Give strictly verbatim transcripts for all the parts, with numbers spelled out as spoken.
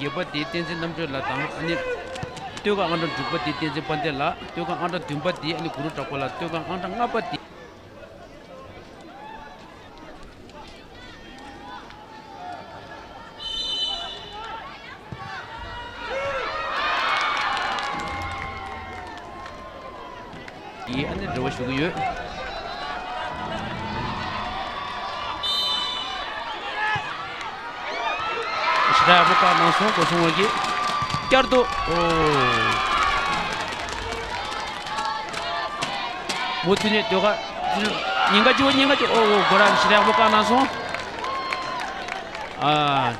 བརྒྱད་པ་དེ་བསྟན་འཛིན་རྣམ་གྲོལ་ལགས་དང་། ཨ་ནི་སྟོད་ཁ་ཨང་གྲངས་དྲུག་པ་དེ་བསྟན་འཛིན་དཔལ་ལྡན་ལགས། སྟོད་ཁ་ཨང་གྲངས་བདུན་པ་དེ་ཨ་ནི་གུ་རུ་གྲགས་པ་ལགས། སྟོད་ཁ་ཨང་གྲངས་ལྔ་པ་དེ། ཡིས་ཨ་ནི་འབྲེལ་བ་ཞུ་གི་ཡོད། ཞེ་དྲག་ཡག་པོ་བཏང་གནང་སོང་། སྒོ་སྲུང་བ་གིས་བསྐྱར་དུ། ཨོ། མུ་མཐུད་ནས་ཟློས་གར། ཉེན་ཁ་ཆེ་བོ། ཉེན་ཁ་ཆེ། ཨོ་ཨོ། སྒོ་ར་ཞེ་དྲག་ཡག་པོ་བཀག་གནང་སོང་། ཨ།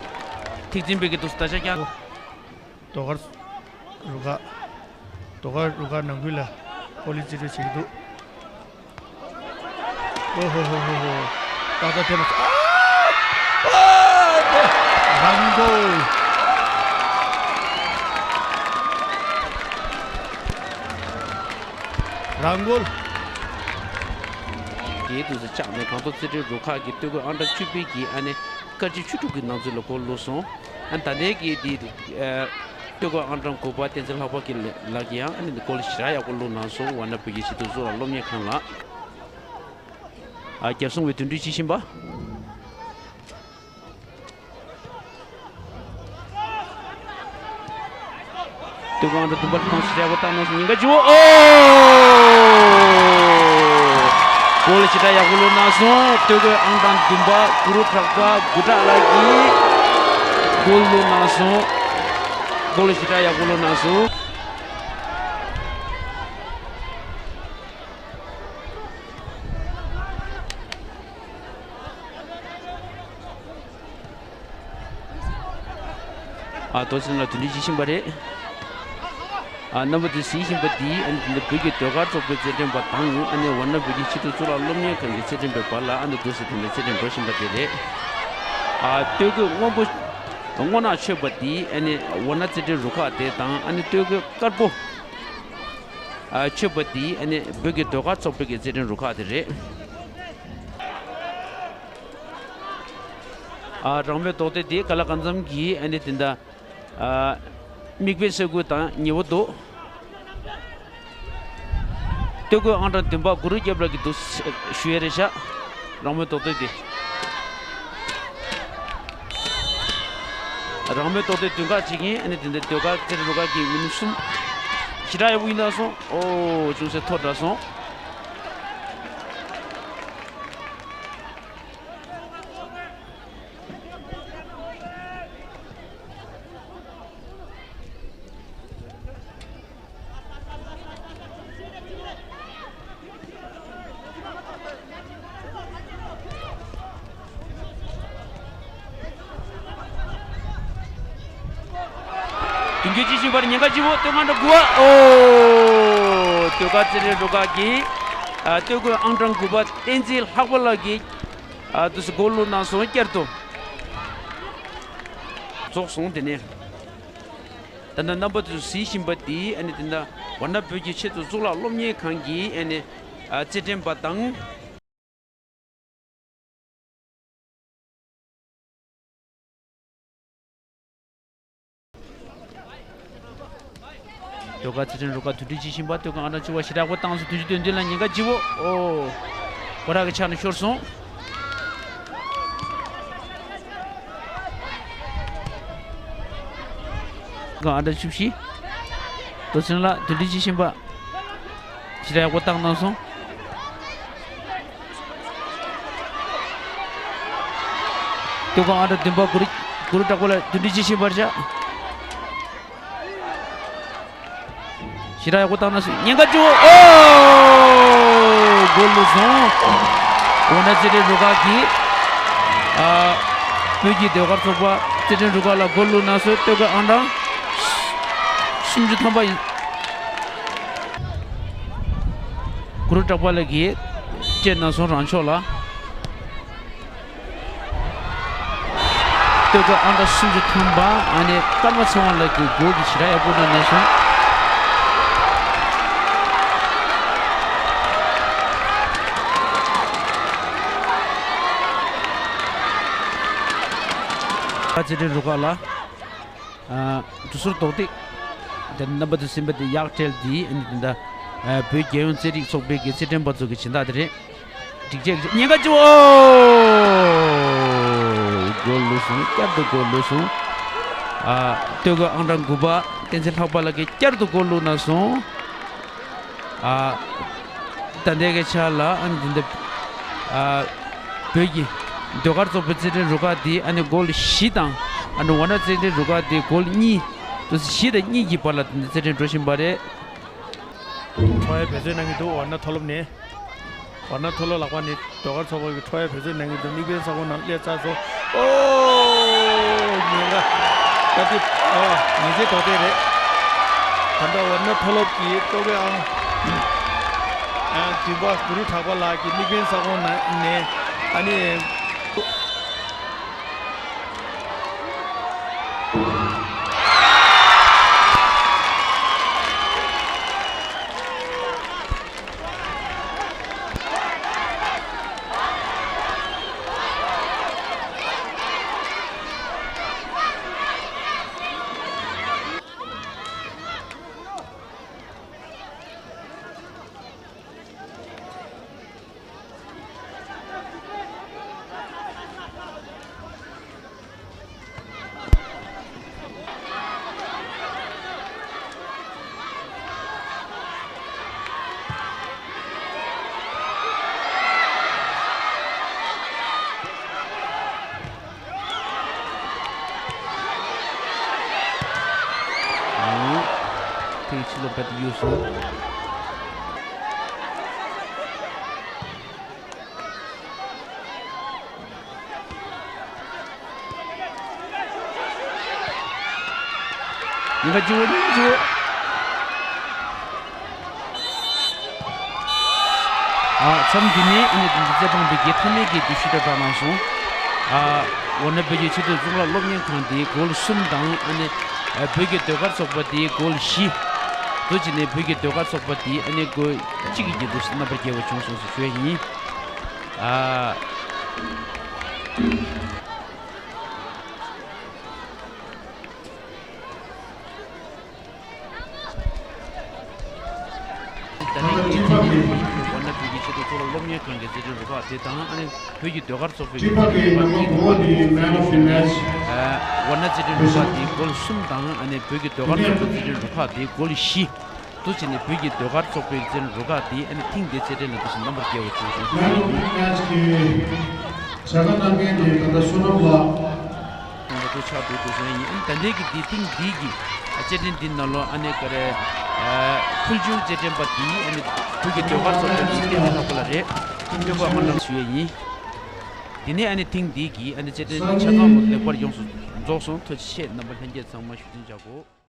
ཐེག་ཆེན་པའི་གི་དུས་སུ་ད་ཆ་ཀྱང་། ཟློས་གར་རུ་ཁག་ཟློས་གར་རུ་ཁག་ནང་ཁུལ་ལ་ཀོ་ལི་རྩིས་སྤྲོད་བྱེད་ཀྱི་འདུག། ཨོ་ཧོ་ཧོ་ཧོ་ཧོ། ཏག་ཏག་ཐེབས་མ་སོང་། ཨ། ཨ། རང་གོལ། རང་གོལ། དེའི་དུས་སུ་བཅག་ནས་སྒང་ཏོག་རྩིས་སྤྲོད་རུ་ཁག་གི་སྟོད་གོས་ཨང་གྲངས་བཅུ་པའི་གི་ཨ་ནི་སྐར་ཆ་བཅུ་དྲུག་གི་ནང་ཚུད་ལ་གོལ་བླུགས་སོང་། ཨ། ད་ལྟའི་གི་དེ། ཨ། སྟོད་གོས་ཨང་གྲངས་དགུ་པ་བསྟན་འཛིན་ལྷག་པ་གི་ལགས་ཀྱིས་ཡང་ཨ་ནི་གོལ་ཞེ་དྲག་ཡག་པོ་བླུགས་གནང་སོང་། ཝཱ་ཎ་བོད་ཀྱི་སྤྱི་ཚོགས་གཙུག་ལག་སློབ་གཉེར་ཁང་ལགས། ཨ། རྒྱབ་སྲུང་བའི་མདུན་སྒྲིལ་བྱེད་བཞིན་པ། སྟོད་གོས་ཨང་གྲངས་བདུན་པ་ལ་གོལ་ཞེ་དྲག་ཡག་པོ་བཏང་གནང་སོང་། ཉེན་ཁ་ཆེ་བོ། ཨོ། གོལ་ཞེ་དྲག་ཡག་པོ་བླུགས་གནང་སོང་། སྟོད་གོས་ཨང་གྲངས་བདུན་པ་གུ་རུ་གྲགས་པ་གུ་དྲག་ལགས་ཀྱིས་གོལ་བླུགས་གནང་སོང་། གོལ་ཞེ་དྲག་ཡག་པོ་བླུགས་གནང་སོང་། ཨ། རྡོ་སེམས་ལགས་མདུན་སྒྲིལ་བྱེད་བཞིན་པ་རེད། ཨ། རྣམ་པ་ཚོས་གཟིགས་བཞིན་པ་འདི་ཨ་ནི་འདི་ནི་བོད་ཀྱི་ཟློས་གར་ཚོགས་པའི་རྩེད་འགྲན་པ་དང་། ཨ་ནི་ཝཱ་ཎ་བོད་ཀྱི་སྤྱི་ཚོགས་གཙུག་ལག་སློབ་གཉེར་ཁང་གི་རྩེད་འགྲན་པའི་བར་ལ་ཨ་ནི་རྡོ་སེམས་དེ་འདྲ་རྩེད་འགྲན་འགྲོ་བཞིན་པ་དེ་རེད། ཨ། སྟོད་གོས་སྔོན་པོ་སྔོ་ནག་མཆོད་པ་འདི་ཨ་ནི་ཝཱ་ཎ་རྩེད་འགྲན་རུ་ཁག་དེ་དང་། ཨ་ནི་སྟོད་གོས་དཀར་པོ། ཨ། མཆོད་པ་འདི་ཨ་ནི་བོད་ཀྱི་ཟློས་གར་ཚོགས་པའི་གི་རྩེད་འགྲན་རུ་ཁག་དེ་རེད། ཨ། རང་མོས་རྡོག་རྡེག་འདི་ག་ལ་གང་འཚམ་གྱིས་ཨ་ནི་དེ་འདྲ། ཨ། མིག་དཔེ་ཟེར་དགོས་དང་ཉེ་བོ་འདུག། སྟོད་གོས་ཨང་གྲངས་བདུན་པ་གུ་རུ་སྐྱབས་ལགས་ཀྱི་འདུག་ཞུ་ཡས་རེད་ཤག། རང་མོས་རྡོག་རྡེག་དེ། རང་མོས་རྡོག་རྡེག་བདུན་ཁག་བྱེད་མཁན་ཨ་ནི་དེ་འདྲ་ཟློས་གར་རྩེད་འགྲན་རུ་ཁག་གི་མི་སྣ་གསུམ། ཞེ་དྲག་ཡག་པོ་ཡིན་ན་སོང་། ཨོ། ཅུང་ཟད་མཐོ་དྲགས་སོང་། མདུན་སྐྱོད་བྱེད་བཞིན་པར་ཉེན་ཁ་ཆེ་བོ། སྟོད་གོས་ཨང་གྲངས་དགུ་པ། ཨོ། ཟློས་གར་རྩེད་འགྲན་རུ་ཁག་གི། ཨ། སྟོད་གོས་ཨང་གྲངས་དགུ་པ་བསྟན་འཛིན་ལྷག་པ་ལགས་ཀྱིས། ཨ། དུས་སུ་གོལ་བླུགས་གནང་སོང་། བསྐྱར་དུ་རྫོགས་སོང་། དེ་ནས་ད་ལྟ་རྣམ་པ་ཚོས་གཟིགས་བཞིན་པ་འདི་ཨ་ནི་དེ་འདྲ་ཝཱ་ཎ་བོད་ཀྱི་ཆེད་དུ་གཙུག་ལག་སློབ་གཉེར་ཁང་གི་ཨ་ནི། ཨ། རྩེད་འགྲན་པ་དང་། ཟློས་གར་རྩེད་འགྲན་རུ་ཁག་མདུན་སྒྲིལ་བྱེད་བཞིན་པ། སྟོད་གོས་ཨང་གྲངས་བཅུ་པ་ཞེ་དྲག་པོ་བཏང་སོང་། བདུན་ཅུ་དོན་བདུན་ལ་ཉེན་ཁ་ལྕི་བོ། ཨོ། སྒོ་ར་གི་ཕྱག་ནས་ཤོར་སོང་། སྟོད་གོས་ཨང་གྲངས་བཅུ་བཞི། རྡོ་སེམས་ལགས་མདུན་སྒྲིལ་བྱེད་བཞིན་པ། ཞེ་དྲག་ཡག་པོ་བཏང་གནང་སོང་། སྟོད་གོས་ཨང་གྲངས་བདུན་པ་གུ་རུ། གུ་རུ་གྲགས་པ་ལགས་མདུན་སྒྲིལ་བྱེད་བཞིན་པར་བྱ། ཞེ་དྲག་ཡག་པོ་བཏང་གནང་སོང་། ཉེན་ཁ་ལྕི་བོ། ཨོ། གོལ་བླུགས་སོང་། ཝཱ་ཎ་རྩེད་འགྲན་རུ་ཁག་གིས། ཨ། བོད་ཀྱི་ཟློས་གར་ཚོགས་པ་རྩེད་འགྲན་རུ་ཁག་ལ་གོལ་བླུགས་གནང་སོང་། སྟོད་གོས་ཨང་གྲངས་སུམ་ཅུ་ཐམ་པ་ཡིན། གུ་རུ་གྲགས་པ་ལགས་ཀྱིས་སྤྲད་གནང་སོང་རང་ཕྱོགས་ལ། སྟོད་གོས་ཨང་གྲངས་སུམ་ཅུ་ཐམ་པ་ཨ་ནི་ཀརྨ་ཚེ་དབང་ལགས་ཀྱི་གོལ་གྱིས་ཞེ་དྲག་ཡག་པོ་བླུགས་གནང་སོང་། རྩེད་འགྲན་རུ་ཁག་ལ། ཨ། གྲུ་ཟུར་རྡོག་རྡེག་དེ་རྣམ་པ་དུ་ཟིན་པ་དེ་ཡག་ཁྲེལ་དེ་ཨ་ནི་དེ་འདྲ། ཨ། བོད་རྒྱལ་ཡོངས་རྩེད་རིགས་ཚོགས་པའི་གི་རྩེད་འགྲན་པ་ཚོ་གི་སྦྱིན་བདག་དེ་རེད། སྒྲིག་ཆས་ཀྱི་ཉེན་ཁ་ཅིག་ཨོ། གོལ་ལུས་སོང་། བསྐྱར་དུ་གོལ་ལུས་སོང་། ཨ། སྟོད་གོས་ཨང་གྲངས་དགུ་པ་བསྟན་འཛིན་ལྷག་པ་ལགས་ཀྱིས་བསྐྱར་དུ་གོལ་བླུགས་གནང་སོང་། ཨ། ད་ལྟའི་གི་ཆ་ལ་ཨ་ནི་འདི་འདི། ཨ། བོད་ཀྱི་ཟློས་གར་ཚོགས་པའི་རྩེད་འགྲན་རུ་ཁག་འདི་ཨ་ནི་གོལ་བཞི་དང་། ཨ་ནི་ཝ་ན་རྩེད་འགྲན་རུ་ཁག་འདི་གོལ་གཉིས། དུ་བཞི་དང་གཉིས་ཀྱི་བར་ལ་འདི་འདི་རྩེད་འགྲན་འགྲོ་བཞིན་པ་རེད། ཁྲོ་ཡ་འབད་རྩོལ་གནང་གི་འདུག་ཝ་ན་མཐོ་སློབ་ནས། ཝ་ན་མཐོ་སློབ་ལག་པ་ནས་ཟློས་གར་ཚོགས་པ་གི་ཁྲོ་ཡ་འབད་རྩོལ་གནང་གི་འདུག་དམིགས་འབེན་ས་ཁོངས་ནང་སླེབས་ཚར་སོང་། ཨོ། ཉེན་ཁ། ད་དེ། ཨ། ཉེན་ཚད་དོག་ཐེངས་རེད། ད་ལྟ་ཝ་ན་མཐོ་སློབ་ཀྱི་ཏོ་ཀེ་ཨང་། ཨ། བདུན་པ་གུ་རུ་གྲགས་པ་ལགས་ཀྱི་དམིགས་འབེན་ས་ཁོངས་ནང་ནས་ཨ་ནི། ཐེངས་ཕྱི་ལོ་བར་དུ་གཡུགས་སོང་། ཉེན་ཁ་ཆེ་བོ་ཉེན་ཁ་ཆེ་བོ། ཨ། མཚམས་འདི་ནས་ཨ་ནི་འདི་རྩེད་འབང་པའི་གི་མཐའ་མའི་གི་འགྲུལ་བཞུད་ད་གྲ་གནང་སོང་། ཨ། ཝ་ན་བོད་ཀྱི་ཆེས་མཐོའི་གཙུག་ལག་སློབ་གཉེར་ཁང་དེ་གོལ་གསུམ་དང་ཨ་ནི་བོད་ཀྱི་ཟློས་གར་ཚོགས་པ་དེ་གོལ་བཞི། དུ་བྱས་ནས་བོད་ཀྱི་ཟློས་གར་ཚོགས་པ་དེ་ཨ་ནི་གོལ་གཅིག་གི་རྒྱལ་དུ་རྣམ་པར་རྒྱལ་བ་བྱུང་སོང་ཟེར་ཞུ་ཡ་ཡིན། ཨ། ད་ནི་ངས་དེ་ནས་ཝ་ན་བོད་ཀྱི་ཆེས་མཐོའི་གཙུག་ལག་སློབ་གཉེར་ཁང་གི་རྩེད་འགྲན་རུ་ཁག་དེ་དང་ཨ་ནི་བོད་ཀྱི་ཟློས་གར་ཚོགས་པའི་རྩེད་འགྲན་རུ་ཁག་དེ་གོལ་གསུམ་དང་ཨ་ནི་བོད་ཀྱི་ཟློས་གར་ཚོགས་པའི་རྩེད་འགྲན་རུ་ཁག་དེ་གོལ་བཞི། དུ་བྱས་ནས་བོད་ཀྱི་ཟློས་གར་ཚོགས་པའི་རྩེད་འགྲན་རུ་ཁག་དེ་ཨ་ནི་ཐེངས་འདིའི་རྩེད་འགྲན་ལ་འདུག་སེ་རྣམ་པར་རྒྱལ་བ་བྱུང་སོང་ཞུ་ཡ་ཡིན། ལས་ཀ་གནང་མཁན་དེ་ད་ལྟ་བསོད་ནམས་ལགས། ད་ལྟ་ཆགས་འགྲོ་འདུག་ཟེར་ཡིན། ཨ་ནི་ད་ལྟའི་གི་འདི་ཐེངས་འདིའི་གི་རྩེད་འགྲན་འདི་ནང་ལོ་ཨ་ནི་ག་རེ། ཨ། ཕུལ་བྱུང་རྩེད་འགྲན་པ་འདི་ཨ་ནི་བོད་ཀྱི་ཟློས་གར་ཚོགས་པ་འདི་བསྟན་འཛིན་ལྷག་པ་ལགས་རེད། སྟོན་པ་ཨ་ནང་ཞུ་ཡ་ཡིན། དེ་ནས་ཨ་ནི་ཐེངས་འདིའི་གི་ཨ་ནི་རྩེད་འགྲན་ཆ་ཚང་ལེགས་པར་ཡོངས་སུ་རྫོགས་སོང་། ཐུགས་རྗེ་ཆེ། རྣམ་པ་ལྷན་རྒྱས་ཚང་མ་བཞུགས་གདན་འཇགས་དགོས།